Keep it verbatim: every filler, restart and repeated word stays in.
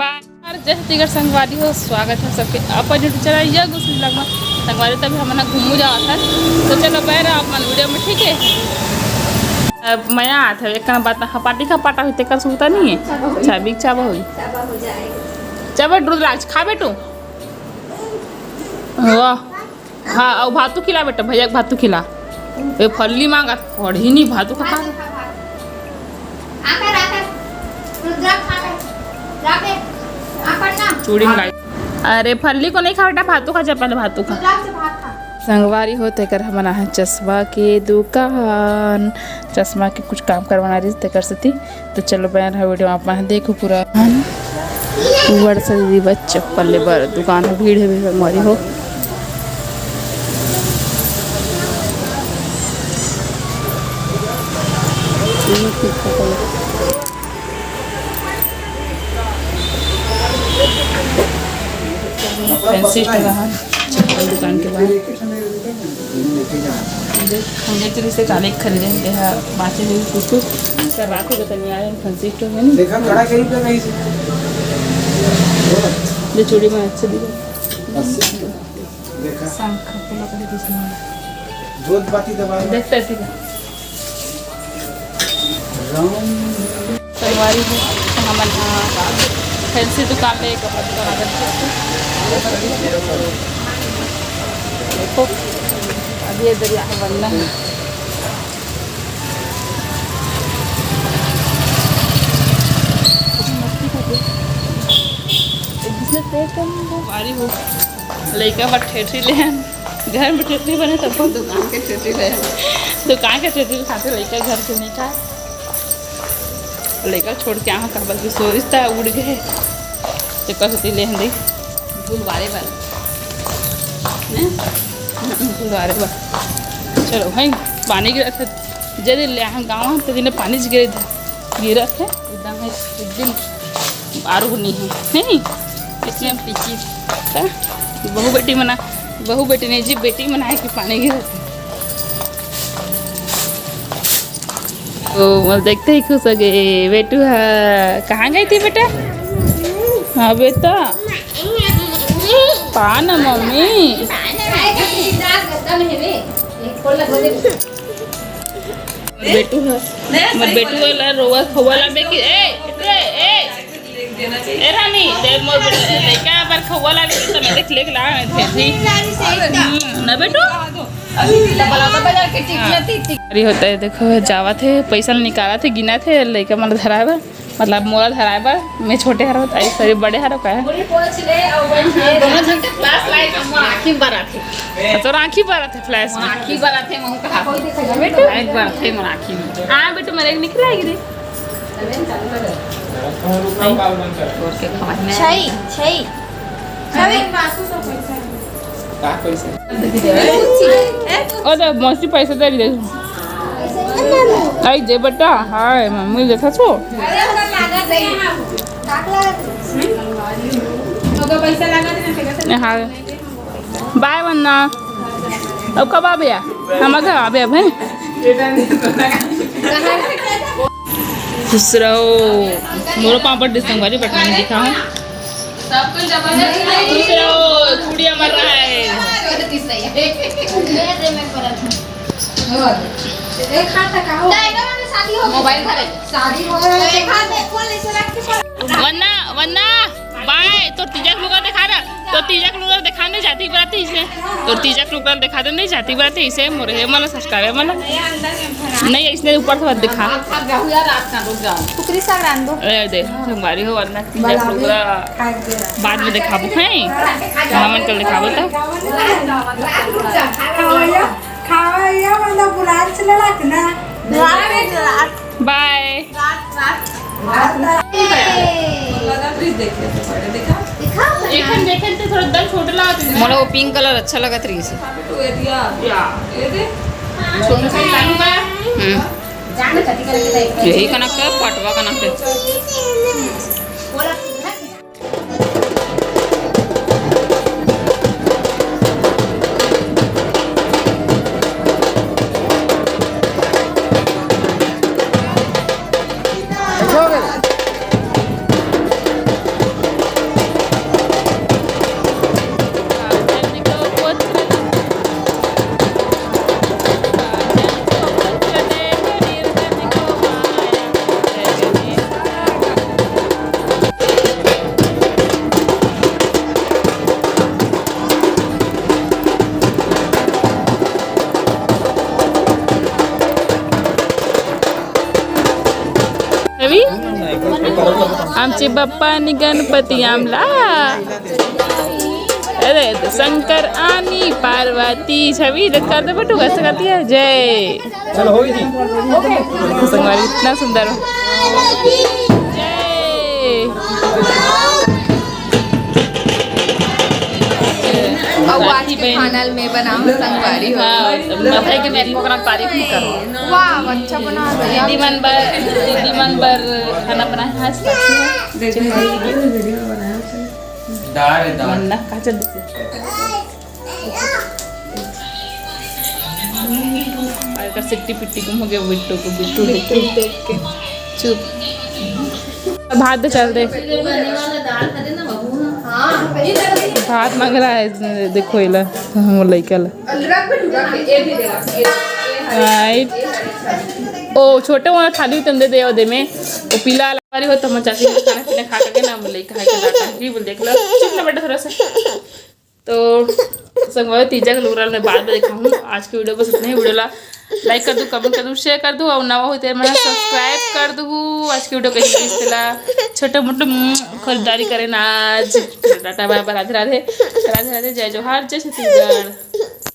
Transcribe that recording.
बार जय छत्तीसगढ़ संगवारी हो, स्वागत है सबके अपन YouTube चैनल या गुस्सी ब्लॉग में। संगवारी, तभी हमन ह घूमू जावत है, तो चलो बने रहो आप मन वीडियो में, ठीक है। अब मया आत है, एक बात ना, हपाटी का पाटा होते कर सुनता नहीं है। चाबी चाबा हुई। चाबा हो जाएगा। चाबा रुद्राक्ष खा बेटू। वाह। हाँ, अउ भातू खिला बेटा, भैया के भातू खिला। ए फल्ली मांगा, पढ़ी नहीं, भातू खा खा। आकर, आकर। रुद्राक्ष आकर। जाके। आकर ना। चूड़ी मंगाई। अरे फल्ली को नहीं खा बेटा, भातू खा जा, पहले भातू खा। रुद्राक्ष भात खा। संगवारी हो, तेकर हमन आहे चश्मा के दुकान, चश्मा के कुछ काम करवाना रहिस तेकर सेती। तो चलो बने रहो वीडियो में, आप मन देखो पूरा। ऊपर से दीदी बस चप्पल ले बर दुकान में भीड़ है, भीड़ संगवारी हो। फैंसी स्टोर है, चप्पल दुकान के बाहर। देख, हम देख रहे से काले खरीदे, ये है बातें हुई कुछ कुछ। सर रात को तो नहीं आए, फैंसी स्टोर में नहीं। देखा, कड़ा कहीं पे कहीं से। ये चूड़ी में अच्छे दिखे। अस्सी। देखा। शंख को लगा दे इसमें। जोत बाती दबा। देखते हैं, ठीक है। राम। संगवारी हो, तो हमन ह फैंसी दुकान ले कपड़ा दुकान आ गए। देखो, अभी ये दरिया है बनना है। संगवारी हो, लइका बर ठेठरी ले हन। घर में ठेठरी बने तब दुकान के ठेठरी ले हन। दुकान के ठेठरी खाते लइका घर के नहीं खाए। लइका छोड़ के आहा, काबर कि सोरिस त उड़ गए, तेकर सेती ले हन दे। भूलवारे बर। हैं? भूलवारे बर। चलो भाई, पानी गिरत हे, जदे ले आहा गाँव, तो दिन पानी गिरे गिरत हे, एकदम है, एक दिन आरू नहीं है, नहीं? इसमें पीछे का बहू बेटी मना, बहू बेटी नहीं जी, बेटी मना है कि पानी गिरत हे। ओ, मोर देखते ही खुश हो गए। बेटू हा, कहाँ गई थी बेटा? हाँ बेटा, पा ना मम्मी। बेटू हा, मोर बेटू वाला रोवा खोवा ला बेकी, ए, ए, ए। ए रानी, देख मोर बेटा, लइका बर खउआ लागे त मैं देख लेके ला, मैं भेजी। हम्म, ना बेटू? अरे होता है, देखो, जावत हे, पैसा निकालत हे, गिनत हे, लइका मन धराए बर, मतलब मोला धराए बर, मैं छोटे हर होता, आई सॉरी, बड़े हर का है। दोनों झन के फ्लैश लाइट मोर आँखी में बरत हे। तोर आँखी बरत हे फ्लैश में। आँखी बरत हे, महू कहा। बेटू? लाइट बरत हे मोर आँखी में। हाँ बेटू, मेरे निकल आएगी रे। छई, छई। छई। का पैसा? ओ दे, मौसी पैसा दे दे। आई दे बेटा, हाय, मम्मी देखा छो। हाँ। बाय वंदना। अब कब आबे? हम घर आबे अब, हैं? खुश रहो। मोरो पापड़ डिस संगवारी बटन दिखा हूँ। खुश रहो, चूड़िया मर रहा है। मोबाइल धरे। शादी हो गई। वंदना, वंदना। बाय, तोर तीजा के लुगा दिखा दे। तोर तीजा के लुगा दिखा, नहीं जाती बराती इसे। तोर तीजा के लुगा दिखा दे, नहीं जाती बराती इसे। मोरे हे मन, संस्कार हे मन। नहीं, इसने ऊपर से मत दिखा। टुकरी साग रांध दो। ए, दे, संगवारी हो, वरना तीजा के लुगा बाद में दिखाबो, हैं? हमन कल दिखाबो तो। खावा या, मतलब, बुलार चला लाग ना। बाय। एखन देखे ते थोड़ा दम छोटे लागत हे। मोला वो पिंक कलर अच्छा लगत रहिस हे। या। छोटा सा लाइन बा। हम्म। यही कनक है, पटवा कनक है। आमचे बाप्पा आणि गणपती आमला. अरे, शंकर आणि पार्वती छवि कर दे बेटू, कैसे करती है? जय. चलो, होगी जी. संगवारी इतना सुंदर. जय. अउ आज के खाना ल मैं बनाऊं संगवारी हो. हाँ, बताए कि मैं एक प्रोग्राम तारीफ नहीं करूँ. वाह, अच्छा बना दिया. दीदी मन बर, दीदी मन बर खाना बनाए. हाँ, दाल है, दाल. मन ना, का चल देते? अगर सिट्टी पिट्टी गुम हो गया, बिट्टू को, बिट्टू देख के. चुप. भात दे, चल दे. भात मांग रहा है, देखो एला, हम लइका ला. राइट. ओ छोटे वाला थाली तंदे दे, दे में वो पीला वाली हो तो हम चाची के खाना पीना खा करके ना, हम लइका खा के जाता है. बोल, देख लो, चुप ना बेटा थोड़ा सा. तो संगवारी, तीजा के लुगरा मैं बाद में दिखाऊँ. आज की वीडियो बस इतना ही. वीडियो ला लाइक कर दू, कमेंट कर दू, शेयर कर दू और नवा होते मैं सब्सक्राइब कर दू. आज की वीडियो कैसी लगी तेला छोटे मोटे, हम्म, खरीदारी करें ना आज. टाटा बाय बाय, राधे राधे, राधे राधे, जय जोहार, जय छत्तीसगढ़.